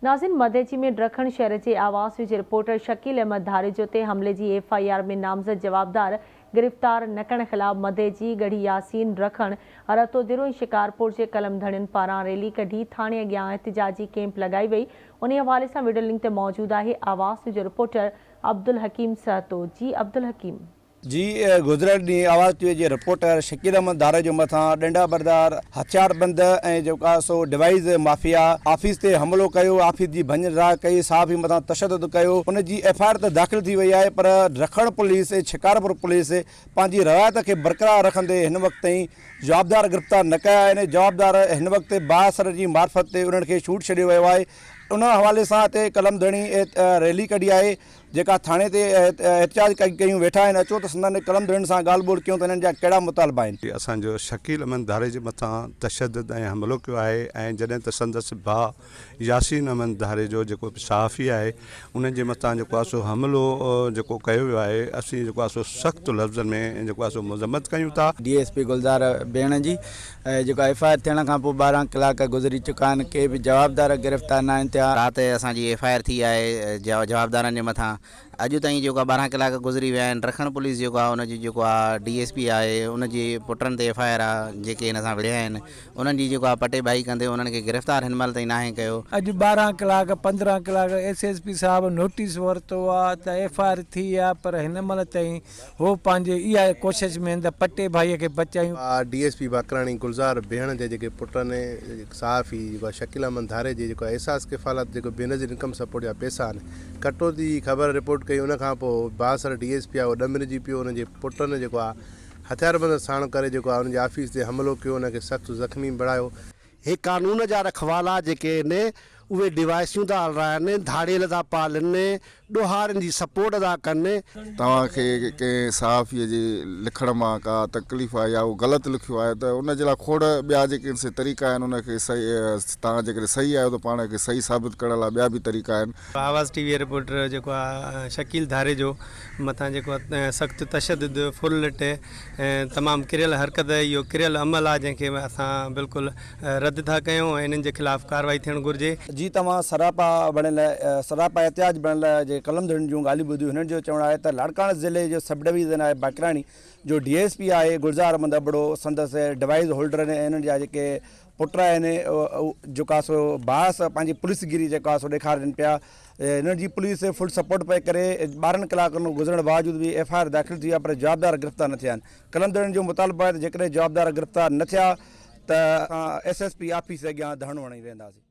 ناظرين مدئجي ۾ ڊرکڻ شهر جي آواز نيوز جي رپورٽر شڪيل احمد ڌاريجو تي حملي جي ايف I R ۾ نامزد جوابدار گرفتار نه ڪرڻ خلاف مدئجي، ڳڙهي ياسين، ڊرکڻ، رتوديرو ۽ شڪارپور جي قلم ڌڻين پاران ريلي ڪڍي ٿاڻي اڳيان احتجاجي ڪيمپ لڳائي وئي انهي حوالي سان وڊيو لنڪ تي موجود آهي آواز نيوز جو رپورٽر عبدالحڪيم سهتو جي عبدالحڪيم. جي گذريل ڏينهن آواز ٽي وي جي رپورٽر شڪيل احمد ڌاريجو مٿان ڏنڊا بردار هٿياربند ۽ جيڪو آهي سو ڊوائيز مافيا آفيس تي حملو ڪيو آفيس جي ڀڃ ڊاهه ڪئي صحافي مٿان تشدد ڪيو ان جي ايف I R ته داخل ٿي وئي آهي پر رکڻ پوليس ۽ شڪارپور پوليس پنهنجي روايت کي برقرار رکندي هن وقت تائين جوابدار گرفتار نه ڪيا آهن جوابدار هن وقت بااثر جي معرفت تي انهن کي ڇوٽ ڇڏيو ويو آهي ان حوالي سان هتي قلم ڌڻي ريلي ڪڍي آهي جيڪا ٿاڻي تي احتجاج ڪيون ويٺا آهن اچو ته سندن قلم ڌڻين سان ڳالهه ٻولهه ڪيون ته هنن جا ڪهڙا مطالبا آهن. اسان جو شڪيل احمد ڌاريجي مٿان تشدد ۽ حملو ڪيو آهي ۽ جڏهن ته سندس ڀاء ياسين احمد ڌاريجو جيڪو به صحافي آهي ان جي مٿان جيڪو آهي سو حملو جيڪو ڪيو ويو آهي اسين جيڪو آهي سو سخت لفظن ۾ جيڪو آهي سو مذمت ڪيون ٿا. ڊي ايس پي گلزار بيڻ جي جيڪو ايف I R ٿيڻ کان پوء 12 ڪلاڪ گذري چڪا آهن ڪي به جوابدار گرفتار ناهن ٿيا. رات اسان جي ايف I R ٿي آهي جوابدارن جي مٿان اڄ تائين جيڪو آهي 12 ڪلاڪ گذري ويا آهن رکڻ پوليس جيڪو آهي ان جي جيڪو آهي ڊي ايس پي آهي ان جي پٽن تي ايف I R آهي جيڪي هن سان وڙهيا آهن انهن جي جيڪو آهي پٽي ڀائي ڪندي انهن کي گرفتار هن مهل تائين ناهي ڪيو. اڄ 12 ڪلاڪ 15 ڪلاڪ ايس ايس پي صاحب نوٽيس ورتو آهي ته ايف I R ٿي آهي پر هن مهل تائين هو پنهنجي اها ڪوشش ۾ آهن ته پٽي ڀائيء کي بچايون. D S P Bakrani Gulzar Behan جي جيڪي پٽن صحافي جيڪو آهي شڪيل احمد ڌاريجي جيڪو آهي احساس ڪفالت جيڪو بينظير انڪم سپورٽ جا پئسا آهن ڪٽوتي جي خبر رپورٽ ڪئي ان کان پوء بااثر ڊي ايس پي آهي اهو ڏمرجي پيو ان جي پٽن جيڪو آهي هٿياربند ساڻ ڪري جيڪو آهي ان جي آفيس تي حملو ڪيو ان کي سخت زخمي بڻايو. هي قانون جا رکوالا جيڪي آهن اهي ڊوائسيون ٿا هلرائن، ڌاڙيل ٿا پالن، ڏوهارين جي سپورٽ ٿا ڪن. توهان کي ڪنهن صحافيء جي لکڻ مان ڪا تڪليف آهي يا اهو غلط لکيو آهي ته ان جي لاء کوڙ ٻيا جيڪي سي طريقا آهن ان کي صحيح توهان جيڪڏهن صحيح آهيو ته پاڻ کي صحيح ثابت ڪرڻ لاء ٻيا به طريقا آهن. آواز ٽي وي رپورٽر جيڪو آ شڪيل ڌاريجو مٿان جيڪو آ سخت تشدد ڦرلٽ ۽ تمام ڪريل حرڪت اهو ڪريل عمل آهي جنهن کي اسان بلڪل رد ٿا ڪيون ۽ انهن جي خلاف ڪارروائي ٿيڻ گهرجي. جي توهان سراپا بڻيل سراپا احتجاج بڻيل جي قلم ڌڻين جون ڳالهيون ٻڌيون هنن جو چوڻ آهي ته لاڙڪاڻه ضلعي جو سب ڊويزن آهي باقراڻي جو ڊي ايس پي آهي گلزار احمد ابڙو سندس ڊوائيز هولڊر ۽ انهن جا جيڪي پٽ آهن جيڪو آهي سو باس پنهنجي پوليس گيري جيڪو آهي سو ڏيکارين پيا هنن جي پوليس فل سپورٽ پئي ڪري 12 ڪلاڪن گذرڻ باوجود به ايف I R داخل ٿي وئي آهي پر جوابدار گرفتار نه ٿيا آهن قلمدڙين جو مطالبو آهي ته جيڪڏهن جوابدار گرفتار نه ٿيا ته اسان ايس ايس پي آفيس اڳيان ڌرڻو هڻي ويهنداسين.